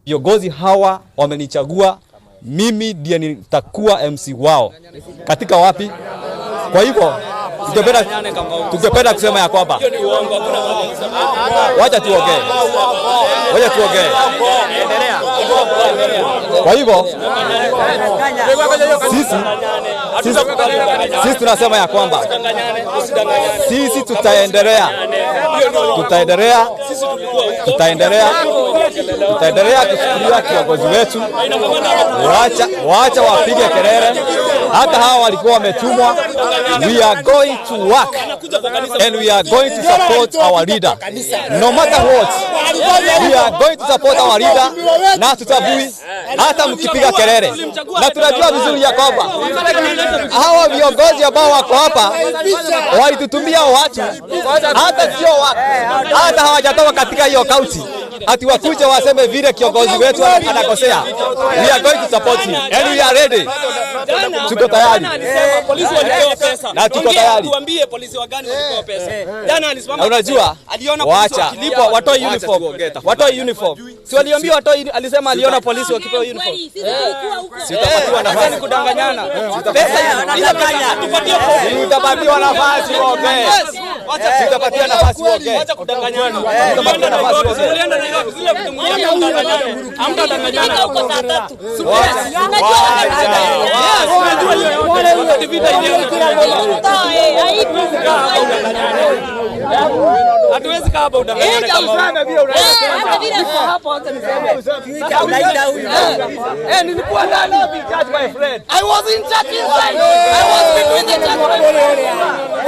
Viongozi hawa wamenichagua mimi ndiye nitakuwa MC wao katika wapi. Kwa hivyo tungependa kusema ya kwamba wacha tuongee, wacha tuongee. Kwa hivyo sisi tunasema ya kwamba sisi tutaendelea kushikilia kiongozi wetu. Wacha wapige kelele, hata hawa walikuwa wametumwa. We are going to work and we are going to support our leader no matter what. We are going to support our leader na tutabui hata mkipiga kelele, na tunajua vizuri ya kwamba hawa viongozi ambao wako hapa walitutumia watu hata sio wa, hata hawajatoka katika hiyo kaunti ati wakuje waseme vile kiongozi wetu anakosea. We are going to support him and we are ready. Tuko tayari. Polisi walipewa pesa. Na tuko tayari. Tuambie polisi wa gani walipewa pesa. Jana alisimama. Na unajua, aliona polisi wacha wakilipwa watoe wacha uniform. tuongee tafadhali. Watoe uniform. Si waliambiwa watoe, alisema aliona polisi wakipewa uniform. Si utapatiwa Acha nafasi. Kudanganyana. Pesa ile pesa tupatie Si utapatiwa nafasi uongee. Si utapatiwa nafasi uongee. Acha kudanganyana. Utapatiwa nafasi uongee. Ulienda Nairobi, zile vitu mlienda mdanganyana. Hamtadanganyana. Huko saa 3. Yes, unajua hiyo yote. Wakati vita ilianza. Hatuwezi kaa hapa udanganyane kama Eh, nilikuwa ndani. Judge, my friend. I was in church inside. I was between the church.